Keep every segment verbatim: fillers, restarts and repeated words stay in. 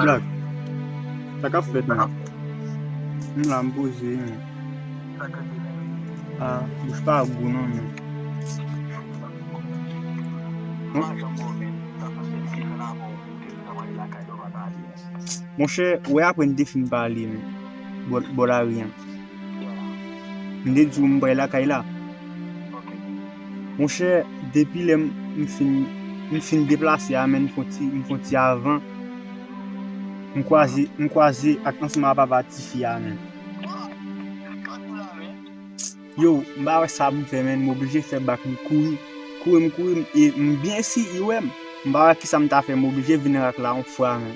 Black, sa k ap fèt, man? M la, m poze, man. Ah, bouch pa gou, non, man. Monchè, wè, apre n te fin pale, men, bò, bò lari an. M te di w m pral lakay la. Monchè, depi lè m, m fin, m fin deplase a, men, m fon ti, m fon ti avan, m kwaze, m kwaze ak ansanm a papa tifi a, men. Yo, m pa wè sa pou m fè, men, m oblije fè bak, m kouri, kouri, m kouri, m, e m byen si i wè m. M pa wè kisa m ta fè, m oblije vin rak la yon fwa, men.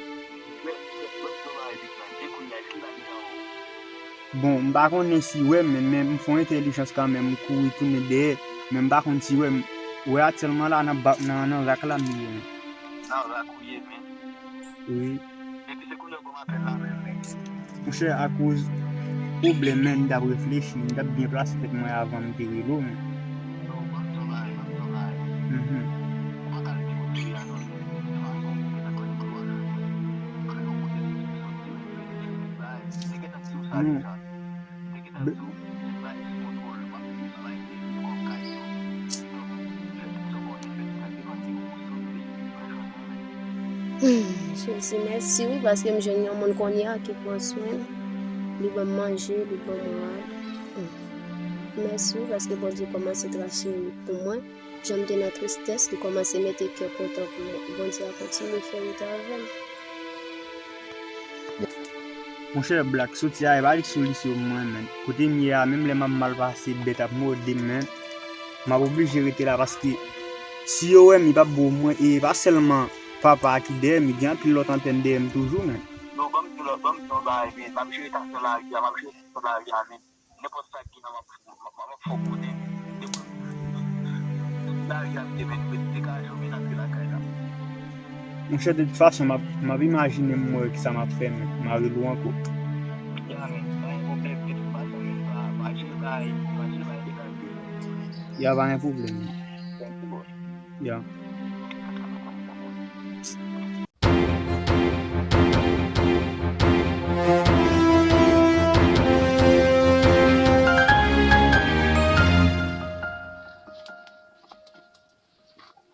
Bon, m pa konnen si i wè m, men, men m fè yon entèlijans kanmenm, m kouri tounen dèyè, men m pa konn si i wè m. Wè aktyèlman la, nan ba-, nan, nan rak la m ye, men. Nan rak ou ye, men? Wi. Epi se kounye a w ban m apèl la menm, men. Monchè, akoz pwoblèm, men, m t ap reflechi, m t ap byen plase tèt mwen avan m te rele w, men. Non, ban m travay, ban m travay. Mhm. Ou pa ka rete kote w ye a non, men. De tout fason, ou gentan konn kote w ap jwenn mwen. Ann, yon kote ki soti, men, m vin jwenn li bay. M te gentan di w sa deja. Hmm, Jezi, mèsi wi, paske m jwenn yon moun kounye a ki pran swen m. Li ban m manje, li ban m rad. Hmm. Mèsi wi, paske Bondye kòmanse trache wout pou mwen. Jan m te nan tristès, li kòmanse mete kè kontan pou mwen. Bondye a kontinye fè wout avè m. Monchè, Black, soti a, e pa lik solisyon mwen, men. Kote m ye a, menm lè m ap mal pase, bèt ap mòde m, men, m ap oblije rete la, paske si yo wè m, yo p ap bon mwen, e pa sèlman papa a ki dèyè m, gen anpil lòt antèn dèyè m toujou, men. Yo, ban m di w, ban m di w yon bagay, men, m ap jere tansyon lari a, m ap jere tansyon lari a, men. Nenpòt sa ki nan m ap, m ap, m ap fè w konnen. Depi lari a m te mèt, mèt degaje w, men antre lakay la. Monchè, de tout fason, m ap, m ap imajine m wè kisa m ap fè, men m a rele w ankò. Ya, men, pa gen pwoblèm, de tout fason, men, pa, pa jere bay, pa jere bay degaje. Ya, pa gen pwoblèm. Thank you, boss. Ya.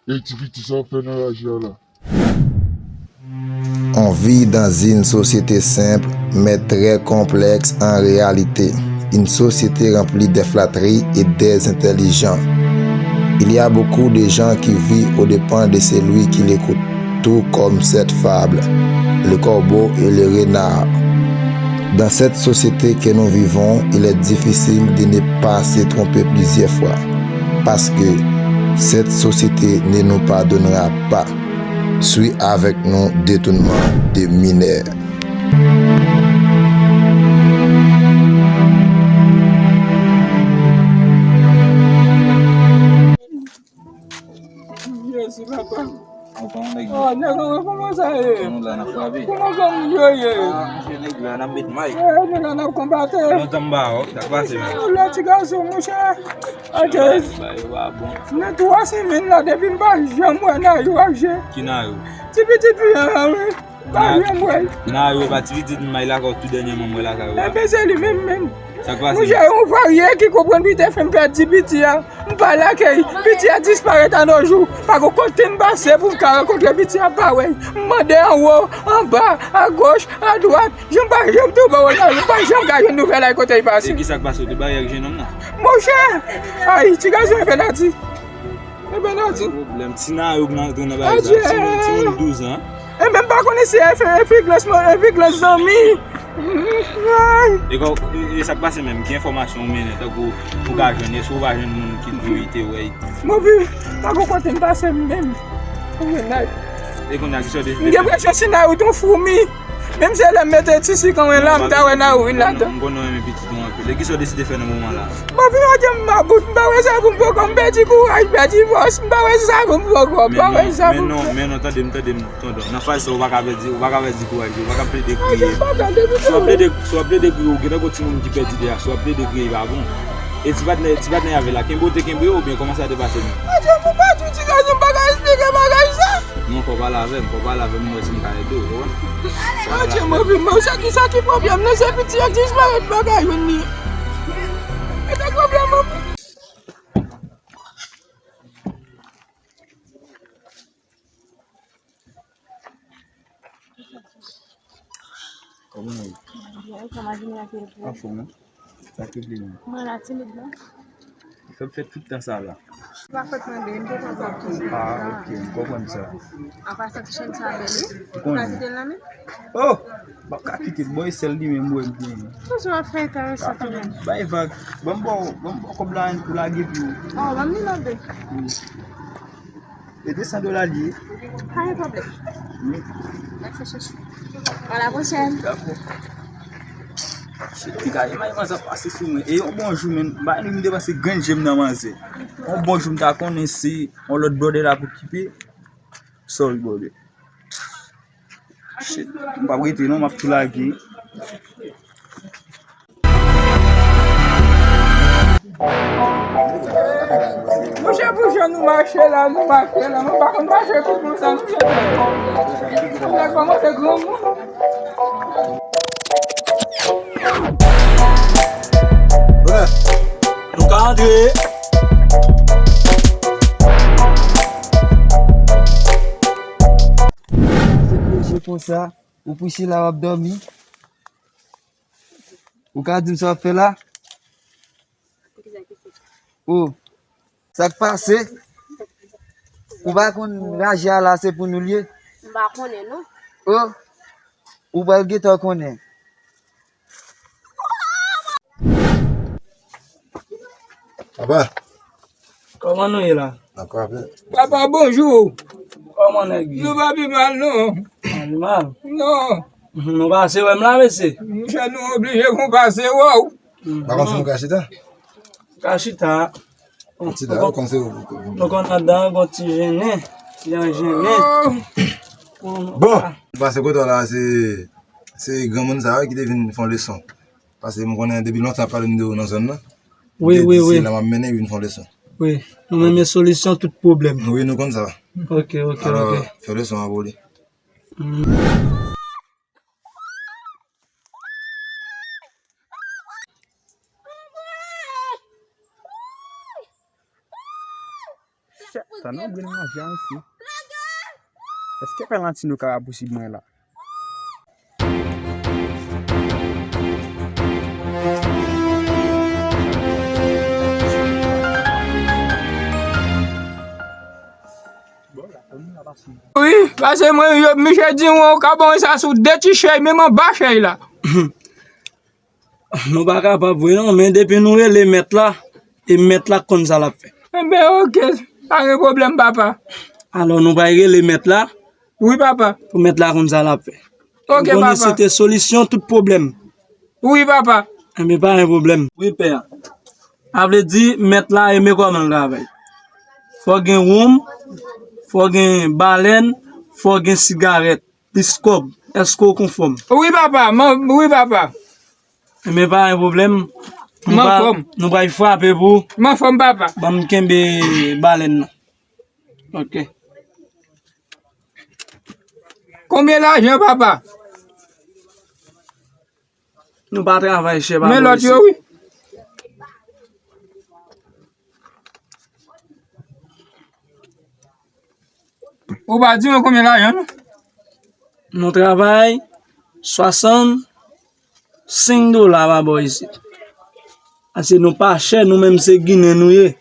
Ey, ti piti, sa w ap fè nan raje a la? On vit dans une société simple, mais très complexe en réalité. Une société remplie de flatterie et des intelligents. Il y a beaucoup de gens qui vivent aux dépens de celui qui l'écoute, tout comme cette fable, le corbeau et le renard. Dans cette société que nous vivons, il est difficile de ne pas se tromper plusieurs fois, parce que cette société ne nous pardonnera pas. Suit avec nous détournement de mineurs. Jezi, papa. Ou pa yon nèg. Oh, nèg, ou, kòman sa ye? Nou la, n ap frape. Kòman gang yo ye? Ah, monchè, nèg la, n ap met may. Eh, nou la, n ap konbate. Lontan m pa wè w, sa k pase, menm? Ou la, ti gason, monchè. Adye. Bagay yo pa bon. Nan twa semèn la, depi m pa janm wè Nayou ap jwe. Ki Nayou? Ti pitit fi an, wi. Pa janm wè l. Nayou e pa ti pitit m bay lakay w tou dènyèman m wè lakay ou a. Enben, se li menm, menm. Sa k pase? Monchè, yon varye ki konprann pite fè m pèdi piti a. M pa lakay. Piti a disparèt a nos jours. Pa gon kote m pase pou m ka rankontre piti a, m pa wè l. M mande anwo, anba, agoch, adwat. Jan m pa janm tonbe wè Nayou, m pa janm ka jwenn nouvèl a l kote l pase. E kisa k pase? Ou te barye ak jennonm nan? Monchè! Ay, ti gason e penati. E penati. Pwoblèm. Ti Nayou k nan, k nan bagay sa. Adye. Timoun, timoun douz an. E menm pa konnen si e fè enfiglans, man, enfiglans zanmi. Ay. E kò, e, e sa k pase menm? Ki enfòmasyon ou mennen tankou ou ka jwenn? Èske ou pa jwenn moun ki di w te wè l? Move, pa gon kote m pase m menm. Ou gen Nayou. E kounye a, ki sòti? M gen enpresyon si Nayou t on foumi. Menm se lè m mete ti sik anwen la, m ta wè Nayou vin ladan. M konnen w renmen pitit ou anpil. E kisa w deside fè nan moman la? Mwen vin wè m mabout, m pa wè sa pou m fè ankò, m pèdi kouraj, m pèdi fòs, m pa wè sa pou m fè ankò, m pa wè sa pou m fè. Men non, men non, tande m, tande m, tonton. Nan faz sa, ou pa ka pèdi, ou pa ka pèdi kouraj, ou pa ka plede kriye. Si w ap plede, si w ap plede kriye, ou gentan gon timoun ki pèdi de a, si w ap plede kriye, e pa bon. E ti patnè, ti patnè y avè la, kenbe w te kenbe yo, oubyen kòman sa te pase menm? Adye, pou pa di w ti gason, m pa ka esplike bagay sa. Non, fò w pale avè m, fò w pale avè m, m wè si m ka ede w, ou konprann? Adje, move, move, sa ki, sa ki pwoblèm nan? Se piti a disparèt, m pa ka jwenn li. E sa pwoblèm nan? Kòman w ye? Byen, kòman jounen an te ye pou ou? Anfòm, wi. Sa k rive menm? Mwen la, timid, non? Sa w fè tout tan sa la? Se pa fòt mwen, byen, m te kontan pou sa. Ah, ok, m konprann sa. Apa sa ti chèn sa bèl, wi. Ou pa kite l nan men? Oh! M p ap ka kite l, bon, e sèl li menm, mwen, m genyen. Toujou ap fè enteresan kanmenm. Bay vag. Ban m ba w, ban m ba w kòb la, pou lage pou ou. Oh, ban m nimewo de. Wi. E de san dola l ye. Pa gen pwoblèm. Wi. Mèsi, chouchou. À la prochaine. Dakò. Shit, piga, imaj manzè ap pase sou mwen. E yon bon jou, menn, bay nou vin depanse grenn je m nan manzè. Yon bon jou, m ta konnen se yon lòt brother la pou kipe. Sorry, brother. Shit, m p ap rete non, m ap tou lage. Monchè, pou jan nou mache la, nou mache la, mwen pa konn mache pi konsa, non, monchè. Nèg kòmanse granmoun. Nou ka antre. Ou pase pwoche konsa, ou kouche la, w ap dòmi. Ou ka di m sa w ap fè la? O, sa k pase? Ou pa konn raje a la se pou nou l ye? M pa konnen, non. O, ou pral gentan konnen. Papa. Kòman nou ye la? N ap krape. Papa, bonjou. Kòman nèg yo? Nou pa pi mal, non. Pa pi mal? Non. Nou pase wè m la, mesye? Monchè, nou oblije pou pase wè w. Pa konn si nou ka chita? Ka chita. Chita, nou konn se. Nou konn anndan, gon ti jennen, ti jan jennen. Oh. Bon, pase kote w la, se, se granmoun sa yo ki te vin fè yon leson. Paske m konnen depi lontan y ap pale m de ou nan zòn nan. Wi, wi, wi. Se la m ap mennen, vin fè yon leson. Wi, nou menm se solisyon tout pwoblèm. Wi, nou konn sa. Ok, ok, alò, ok. Fè leson an pou li. Mm. Shit, tann yon grenn manje a isi. Èske Pè Lantino ka rapousib mwen la? Wi, paske mwen, yo, misye di w ka ban mwen sa sou de ti chèy, menm anba chèy la. Nou pa kapab vre non, men depi nou rele mèt la, e mèt la konn sa l ap fè. Enben, ok, pa gen pwoblèm, papa. Alò, nou pral rele mèt la. Wi, papa. Pou mèt la konn sa l ap fè. Ok, papa. Ou konnen se te solisyon tout pwoblèm. Wi, papa. Enben, pa gen pwoblèm. Wi, pè. Sa vle di, mèt la renmen kòman l travay. Fò gen wonm, fò gen balèn, fò gen sigarèt. Plis kòb. Èske w konfòm? Wi, papa. Mwen, wi, papa. Men pa gen pwoblèm. M anfòm. Nou pral frape pou. M anfòm, papa. Ban m kenbe balèn nan. Ok. Konbyen lajan, papa? Nou pa travay chè, pa bò isi. Men lòt yo, wi. Ou pa di mwen konbyen lajan, non? Nou travay swasannsenk dola pa bò isi. Paske nou pa chè, nou menm se Ginen nou ye.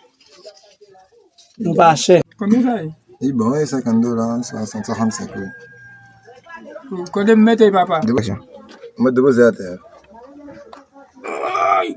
Nou pa chè. Konbyen sa ye? Li bon, wi, senkant dola, swasant, swasannsenk, wi. Kote m mete, papa? Depoze. Mwen depoze atè. Ay!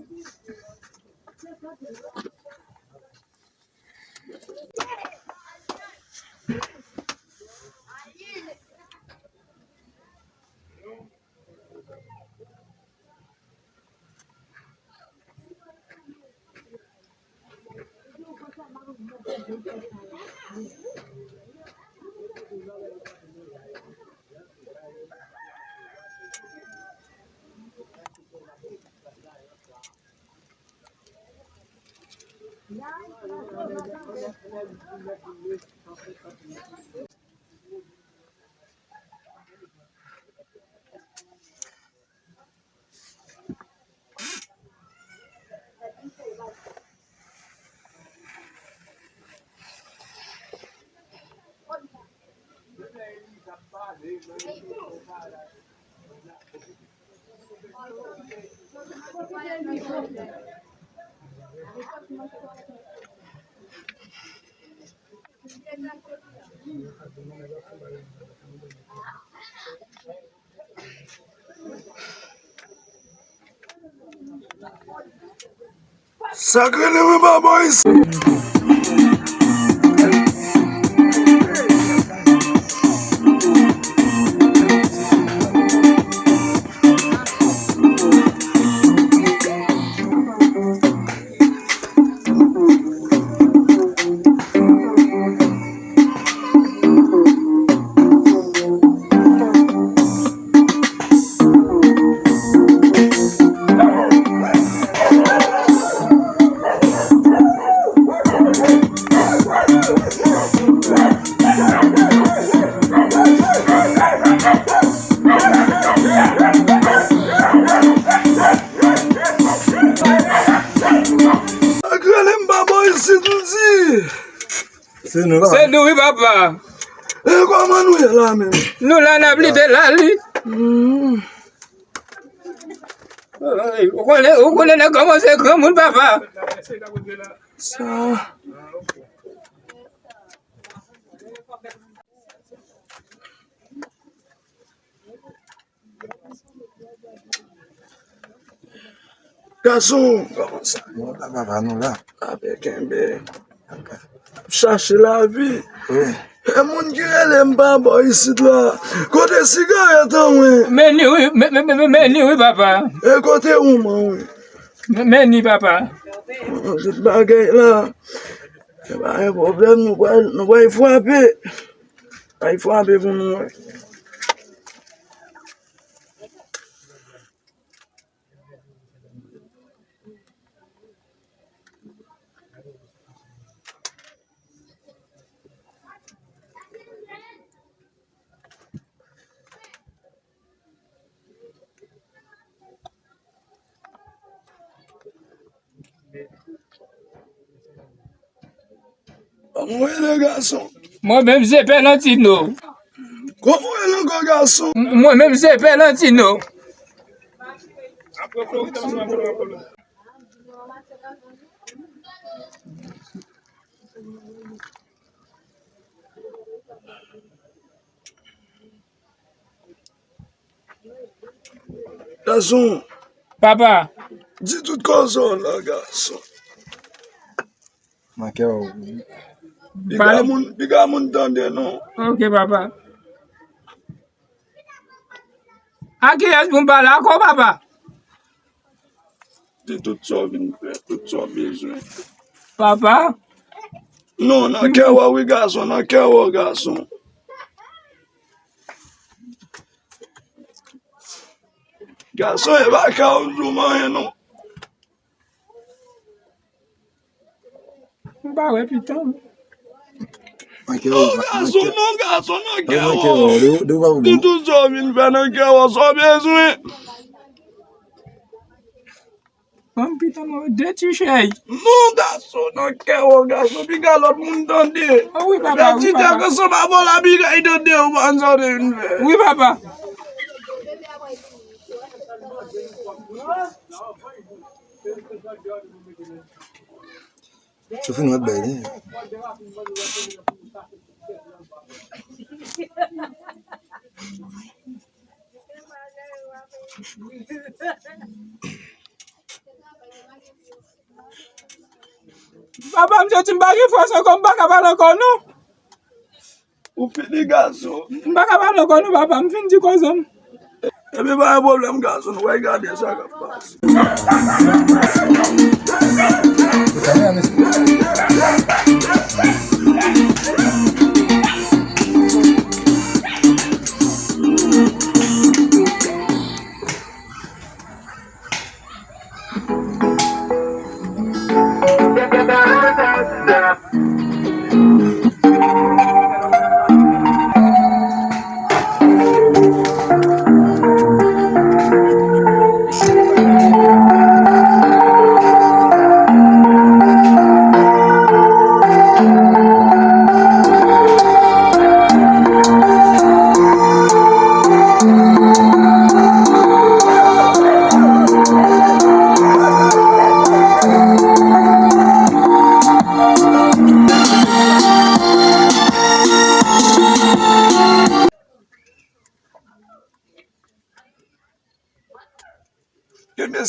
Sa k rele wi baba isit. Ak rele m pa bò isit m di. Se nou la. Se nou wi papa. E kòman nou ye la menm? Nou la n ap lite la li. Hmm. Ou konnen, ou konnen nèg kòmanse granmoun papa. Sa. Gason, kòman sa? Nou la papa, nou la. Ape kenbe. Chache lavi. Wi. E moun ki rele m pa bò isit la. Kote sigarèt an mwen? Men ni wi, men, men, men, men, men ni wi papa. E kote wonm an wi? Men, men ni papa. Tout bagay la. Se pa yon pwoblèm, nou pral, nou pral frape. Pral frape pou nou wè. Kòman w rele gason? Mwen menm se Pè Lantino. Kòman w rele ankò gason? M-, mwen menm se Pè Lantino. Gason. Papa. Di tout koze w la, gason. Nan kè w. Piga moun, piga moun tande nou. Ok, papa. A kiyès pou m pale ankò, papa? Di tout sa w vin fè, tout sa w bezwen. Papa? Non, nan kè w wi gason, nan kè w gason. Gason, e pa ka w di w manyen non. M pa wè pitan m. Non, gason, non, gason, nan kè w. Di tout sa w vin fè nan kè w, sa w bezwen. Ban m pitan mwen, de ti chèy. Non, gason, nan kè w, gason, piga lòt moun tande. Wi, papa, wi, papa. Ti tèk ansanm avè w la, piga y tande, ou pa konn sa w te vin fè. Wi, papa. Ou fin wè bèl, wi. Papa, m santi m pa gen fòs ankò, m pa ka pale ankò, non. Ou fini, gason. M pa ka pale ankò non, papa, m fin di koze m. Epi pa gen pwoblèm, gason, nou pral gade sa k ap pase.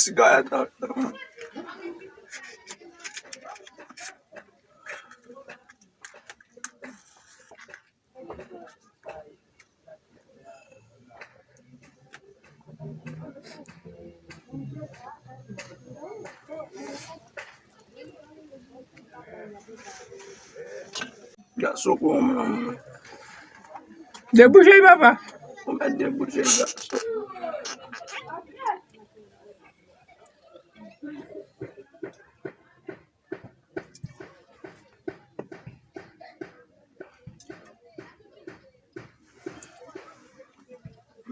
Ti kayèt la. Gason, kòman? Debouje, papa. Ou mèt debouje, gason.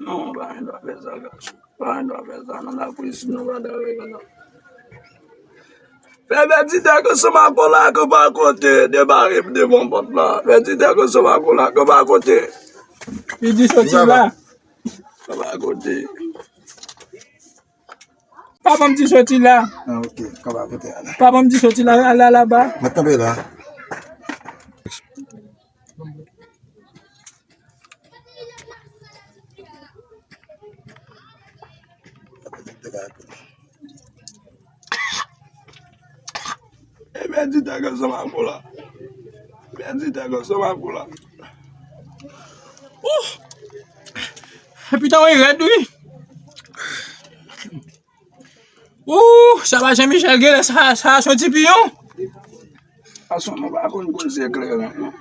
Non, pa gen dwa fè sa, gason. Pa gen dwa fè sa nan laprizon, nou pa ta fè sa. Fè Bèdita kanpe sou Makola, kanpe akote, debare devan pòt la. Bèdita kanpe sou Makola, kanpe akote. Li di soti la. Kanpe akote. Papa m di soti la. Ah, ok. Kanpe akote a la. Papa m di soti la, al la, laba. Mwen kanpe la. E Bèdita kanpe sou Makola. Bèdita kanpe sou Makola. Ouh! Epi tan wi rèd wi. Ouh, sa pa Jean Michel genlè sa, sa se yon ti piyon. Gason, nou pa konn koze kleren non.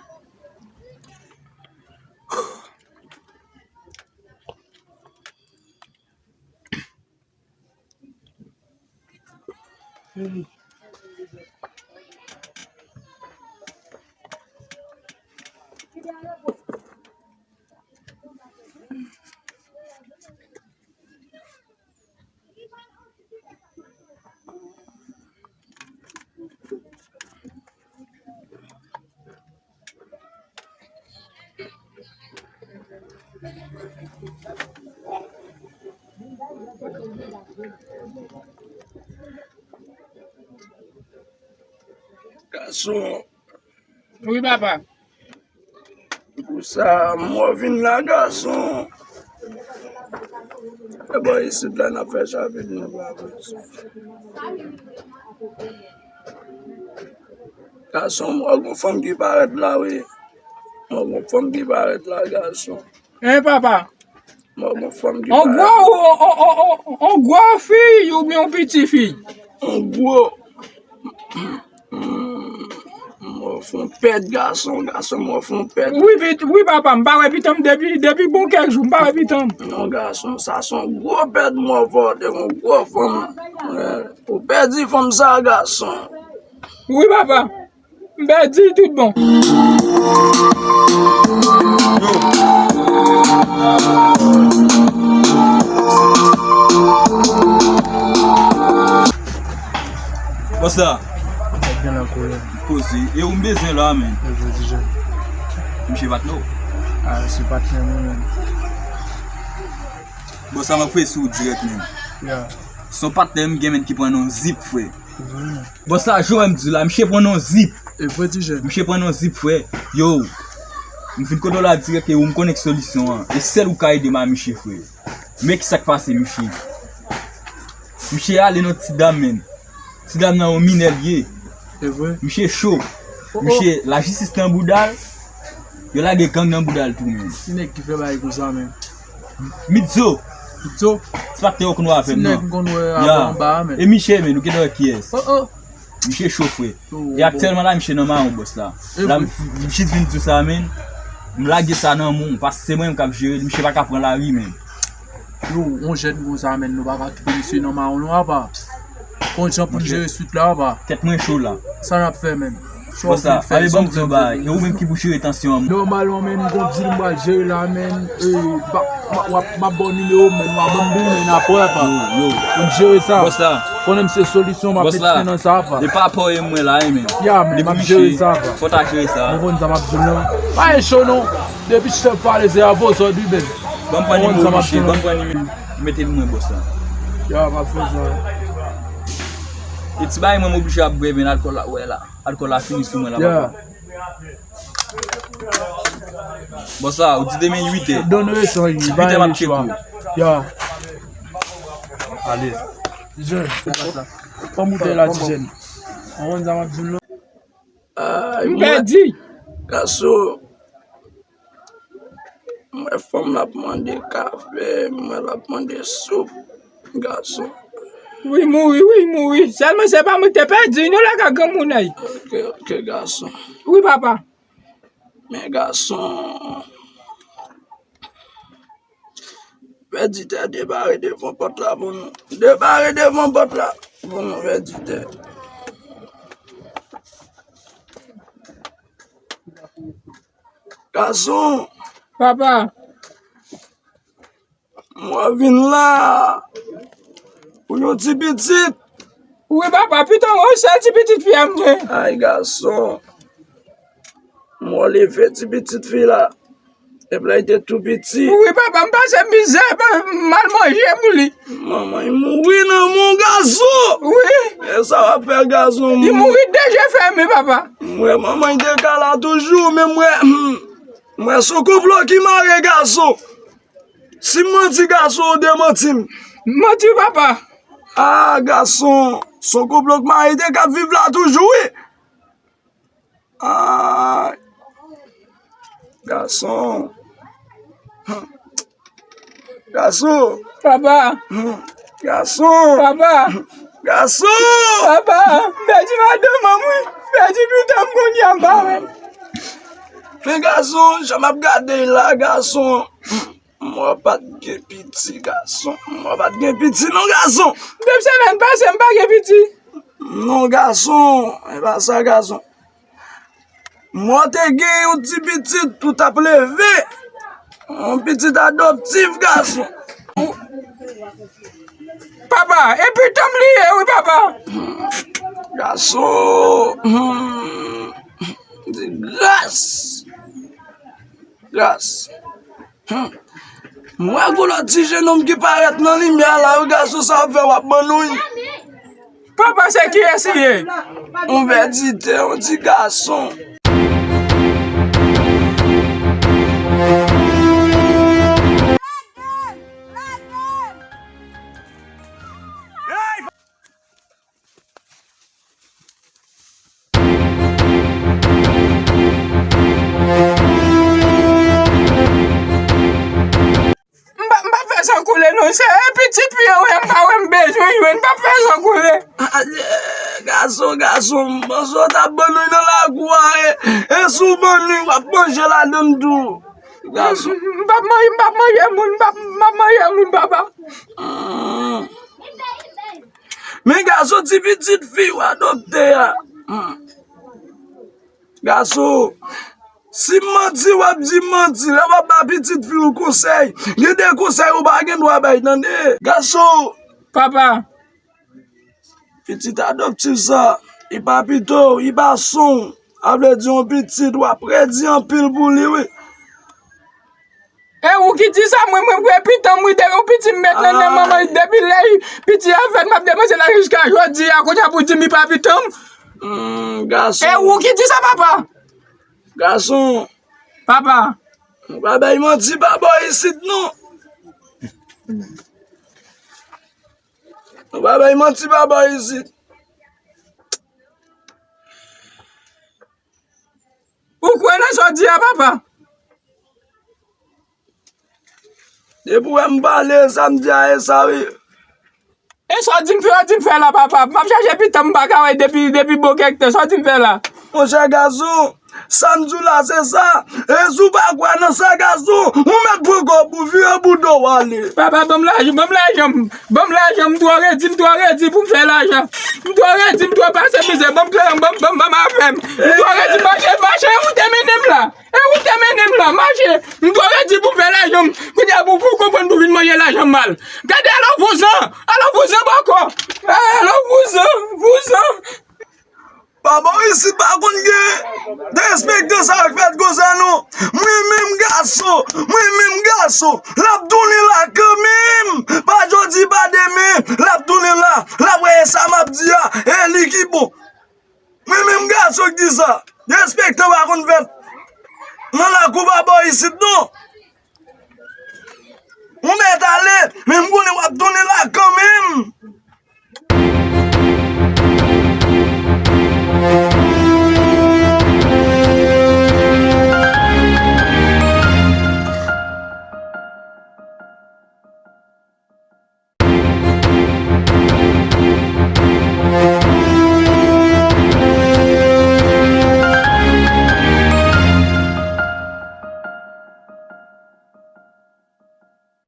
Gason. Wi, papa. Pou sa, mò vin la, gason. E bò isit la, n ap fè chavit nou la. Gason, mò gon fanm ki parèt la, wi. Mò gon fanm ki parèt la, gason. Hein, papa? Mò gon fanm ki parèt la. On gwo, on, on gwo fi oubyen on piti fi? On gwo. Mò fè on pèt gason, gason, mò fè on pèt. Wi, pit-, wi, papa, m pa wè pitit mwen depi, depi bon kèk jou, m pa wè pitit mwen. Non, gason, sa se on gwo pèt mò fè, te gon gwo fanm. Ou pèdi fanm sa, gason. Wi, papa. M pèdi tout bon. Bòs la. Sa k gen la, kolè? Poze. E ou m bezwen la, men. E jodi jan. Misye patnè w? Ah, se patnè mwen, men. Bòs la, m ap fè sou dirèk, men. Ya. Se on patnè m gen, men, ki pran nan zip, frè. Vre, men. Bòs la, jan w wè m di w la, misye pran nan zip. E vre, ti jèn. Misye pran nan zip, frè. Yo, m vin kote w la dirèk, e ou m konnen k solisyon an. E sèl ou ka ede m a misye, frè. Men ki sa k pase misye. Misye ale nan ti dam, menm. Ti dam nan yon minè l ye. Se vre? Misye cho. Oh, oh. Misye, lajistis nan bouda l. Yo lage gang nan bouda l tou, menm. Ti nèg ki fè bagay konsa, menm. Mitzo. Mitzo? Se pa te yo konn wè avè m nan. Ti nèg m konn wè avè w anba a, menm. E misye, menm, ou gentan wè kiyès. Oh, oh. Misye cho, frè. E aktyèlman la, misye nan mawon, bòs la. La, m, m chit vin di w sa, menm. M lage sa nan men w, paske se mwen menm k ap jere l, misye pa ka pran lari, menm. Yo, yon jèn konsa, menm, nou pa ka kite misye nan mawon, non, apa. Konn jan pou n jere swit la, apa. Tèt mwen cho la. Sa n ap fè, menm? Bòs la, ale ban m di w bagay. E ou menm ki pou jere tansyon an. Nòmalman, menm, m konn di l m pral jere la, menm. E, ba, m ap, m ap ba w nimewo m, menm, w a ban m pou w, menm, apre, apa. Yo, yo. Pou n jere sa. Bòs la. Konnen m se solisyon, m ap met fen nan sa, apa. E pa pa w e mwen la, e menm. Ya, menm, m ap jere sa, apa. Fò w ta jere sa. Ou konn sa m ap di w, non. Pa e cho, non. Depi chèf pale, se avè w sòti, menm. Ban m pran nimewo misye, ban m pran nimewo. Mete l mwen, bòs la. Ya, m ap fè sa. E ti bagay mwen, m oblije ap bwè, men alkòl la, wè la. Alkòl la fini sou mwen la, papa. Bòs la, ou di demen uit è. Uit è m ap tcheke w. Ya. Alèz. Jèn, pran boutèy la, ti jèn. Ou konn sa m ap di w, non? Ay, m pèdi. Gason, m wè fanm l ap mande kafe, m wè l ap mande soup, gason. Wi, mouri, wi, mouri. Sèlman se pa mwen ki te pèdi, nou la ka granmoun ay. Ok, ok, gason. Wi, papa. Men gason, vèditè debare devan pòt la pou nou. Debare devan pòt la pou nou, vèditè. Gason. Papa. Mwen vin la pou yon ti pitit. Wi, papa, piton, yon sèl ti pitit fi a m gen. Ay, gason. Mwen leve ti pitit fi la. Epi lè li te tou piti. Wi, papa, m pase mizè, pa- mal manje pou li. Manman, li mouri nan men w, gason. Wi. E sa w ap fè, gason? Li mouri de je fèmen, papa. Mwen, manman, li te ka la toujou, men mwen, mwen, se yon konplo ki mare, gason. Si m manti, gason, ou demanti m. Manti, papa. Ah, gason, se yon konplo k mare, te ka viv la toujou, wi. Ah, gason. Gason. Papa. Gason. Papa. Gason. Papa. M pèdi madanm mwen, wi. M pèdi pitit mwen, kounye a m pa wè. Men gason, jan m ap gade la, gason. Mwen pa t gen piti, gason. Mwen pa t gen piti, non, gason. Depi semèn pase, m pa gen piti. Non, gason. E pa sa, gason. Mwen te gen yon ti pitit ou t ap leve. Yon pitit adoptif, gason. Papa, e pitit mwen li ye, wi, papa. Gason. Hmm. Di gras. Gras. Hmm. M wè gon lòt ti jennonm ki parèt nan limyè la, wi, gason, sa w ap fè, w ap bannouy. Papa, se kiyès li ye? Yon vèditè, yon ti gason. M p ap, m p ap fè san koule non, se pitit fi an, wi, m pa wè m bezwen jwenn, m p ap fè san koule. Ah, eh, gason, gason, m panse w t ap bannouy nan lakou a, e, e si w bannouy, w ap manje ladann tou. Gason. M p ap manje, m p ap manje moun, m p ap, m p ap manje moun, papa. Hmm. Men gason, ti pitit fi w adopte a. Hmm. Gason, si m manti, w ap di m manti. Lè w ap ba pitit fi w konsèy, gen de konsèy ou pa gen dwa bay, tande. Gason. Papa. Pitit adoptif sa, li pa pito w, li pa son w. A vle di yon pitit, w ap redi anpil pou li, wi. E ou ki di sa, mwen, mwen, mwen, pitit mwen, wi, depi yon piti m met nan men manman, depi lè piti a fèt, m ap depanse la jiska jodi a, kounye a pou di m li pa pitit m. Hmm, gason. E ou ki di sa, papa? Gason. Papa. Nou pa bay manti pa bò isit, non. Nou pa bay manti pa bò isit. Ou kwè nan sa w di a, papa? Depi w wè m pale, sa m di a, e sa, wi. E sa w di m fè, w di m fè la, papa. M ap chache pitit m, m pa ka wè depi, depi bon kèk tan. Sa w di m fè la? Monchè gason, sa m di w la, se sa. E si w pa kwè nan sa, gason, ou mèt pran kò w pou vire bouda w ale. Papa, ban m lajan, ban m lajan m. Ban m lajan m, m twò redi, m twò redi pou m fè lajan. M twò redi, m twò pase mizè, ban m kleren, ban m, ban m, ban m afè m. M twò redi, mache, mache, ou te mennen m la. E ou te mennen m la, mache. M twò redi pou m fè lajan m. Kounye a pou, pou w konprann pou w vin manje lajan m mal. Gade, alò vouzan, alò vouzan bòkò. Alò vouzan, vouzan. Papa w isit pa konn gen derespektan sa k fèt konsa non. Mwen menm gason, mwen menm gason, l ap tounen la kanmenm. Pa jodi, pa demen, l ap tounen la. L ap wè sa m ap di a, e li ki bon. Mwen menm gason k di sa. Derespektan pa konn fèt nan lakou papa w isit non. Ou mèt ale, men m konnen w ap tounen la kanmenm.